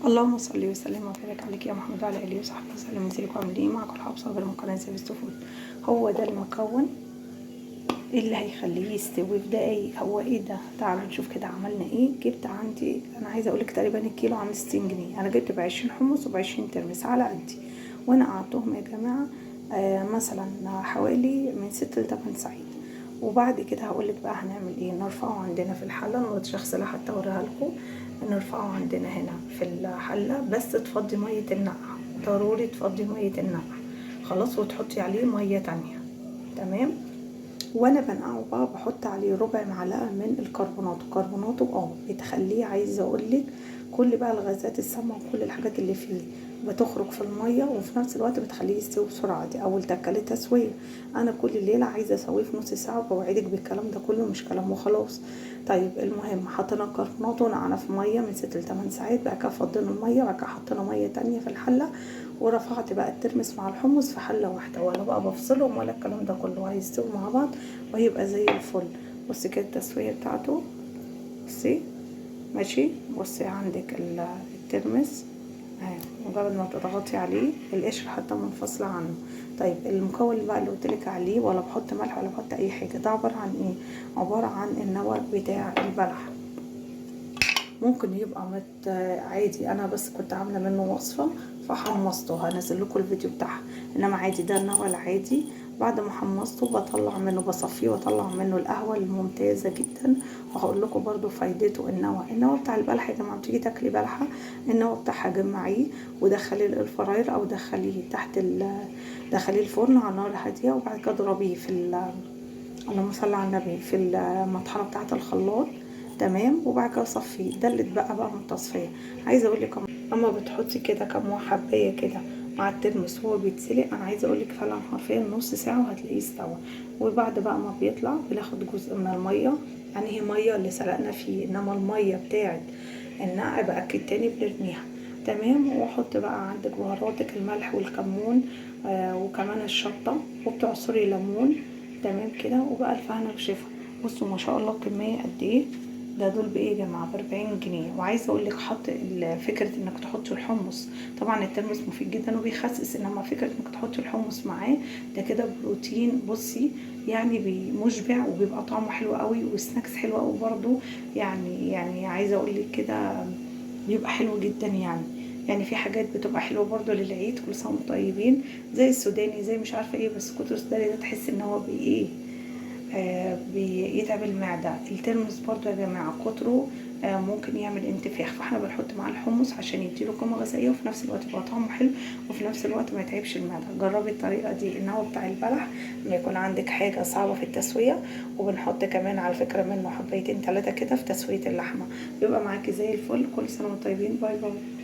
اللهم صل وسلم وبارك عليك يا محمد وعلى اله وصحبه وسلم. ازيكم عاملين ايه؟ معاكم الحب صابر من قناة زي فود. هو ده المكون اللي هيخليه يستوي في دقايق. هو ايه ده؟ تعالوا نشوف كده عملنا ايه. جبت عندي، انا عايزه اقولك تقريبا الكيلو عامل 60 جنيه. انا جبت ب20 حمص وب20 ترمس على قدي، وانا قعدتهم يا جماعة مثلا حوالي من 6 ل 8 ساعات. وبعد كده هقولك بقى هنعمل ايه. نرفعه عندنا في الحلة، ما رضيتش اغسلها حتى اوريها لكم. نرفعه عندنا هنا في الحلة، بس تفضي مية النقع، ضروري تفضي مية النقع خلاص، وتحطي عليه مية تانية. تمام. وانا بنقعه بقى بحط عليه ربع معلقه من الكربوناتو. الكربوناتو بتخليه، عايزه اقولك كل بقى الغازات السامة وكل الحاجات اللي فيه بتخرج في المية، وفي نفس الوقت بتخليه يستوي بسرعة. دي اول تكه للتسويه. انا كل ليلة عايزه اسويه في نص ساعة، وبوعدك بالكلام ده كله مش كلام وخلاص. طيب المهم حطينا الكربوناتو ونقعنا في مية من 6 ل 8 ساعات. بعد كده فضينا المية، وبعد كده حطينا مية تانية في الحلة، ورفعت بقى الترمس مع الحمص في حله واحدة، ولا بقى بفصلهم ولا الكلام ده كله، هيستوي مع بعض وهيبقى زي الفل. بصي كده التسوية بتاعته، بصي ماشي. بصي عندك الترمس اهي، مجرد ما تضغطي عليه القشر حتى منفصلة عنه. طيب المكون بقى اللي قلتلك عليه، ولا بحط ملح ولا بحط اي حاجة، ده عبارة عن ايه؟ عبارة عن النوى بتاع البلح. ممكن يبقى عادي، انا بس كنت عامله منه وصفه فحمصته، هنزل لكم الفيديو بتاعها. انما عادي ده النوى العادي، بعد ما حمصته بطلع منه، بصفيه واطلع منه القهوة الممتازة جدا. وهقول لكم برضو فايدته. النوى بتاع البلح يا جماعة، بتيجي تاكلي بلحه النوى بتاعها جمعية ودخليه الفراير او دخليه تحت دخليه الفرن على نار هادية، وبعد كده اضربيه في اللهم صل على النبي، في المطحنه بتاعه الخلاط. تمام. وبعد كده صفيه. ده اللي اتبقى بقى من التصفية. عايزه اقول لك اما بتحطي كده كام حبايه كده مع الترمس وهو بيتسلق، انا عايزه اقول لك فعلا حرفيا نص ساعة وهتلاقيه استوى. وبعد بقى ما بيطلع بناخد جزء من المية، يعني هي مية اللي سلقنا فيه، انما المية بتاعه النقع باكد تاني بنرميها. تمام. واحط بقى عندك بهاراتك، الملح والكمون، وكمان الشطه، وبتعصري ليمون. تمام كده. وبقى الف هنا وشفا. بصوا ما شاء الله كمية قد ايه ده. دول بايه يا جماعة؟ ب40 جنيه. وعايزه اقول لك حط فكرة انك تحطي الحمص، طبعا الترمس مفيد جدا وبيخسس، انما فكرة انك تحطي الحمص معاه ده كده بروتين، بصي يعني مشبع، وبيبقى طعمه حلو قوي، و snacks حلو قوي برضو. يعني عايزه اقول لك كده بيبقى حلو جدا. يعني في حاجات بتبقى حلوة برضو للعيد، كل سنة وانتم طيبين، زي السوداني، زي مش عارفه ايه، بس كتر السوداني ده تحس ان هو بايه، بيتعب المعدة. الترمس برضو يا جماعة كتره ممكن يعمل انتفاخ، فاحنا بنحط معاه الحمص عشان يديله قيمة غذائية، وفي نفس الوقت يبقى طعمه حلو، وفي نفس الوقت ما يتعبش المعدة. جربي الطريقة دي، ان هو بتاع البلح لما يكون عندك حاجة صعبة في التسوية. وبنحط كمان على فكرة منه حبايتين 3 كده في تسوية اللحمة، بيبقى معاكي زي الفل. كل سنة وانتم طيبين. bye bye.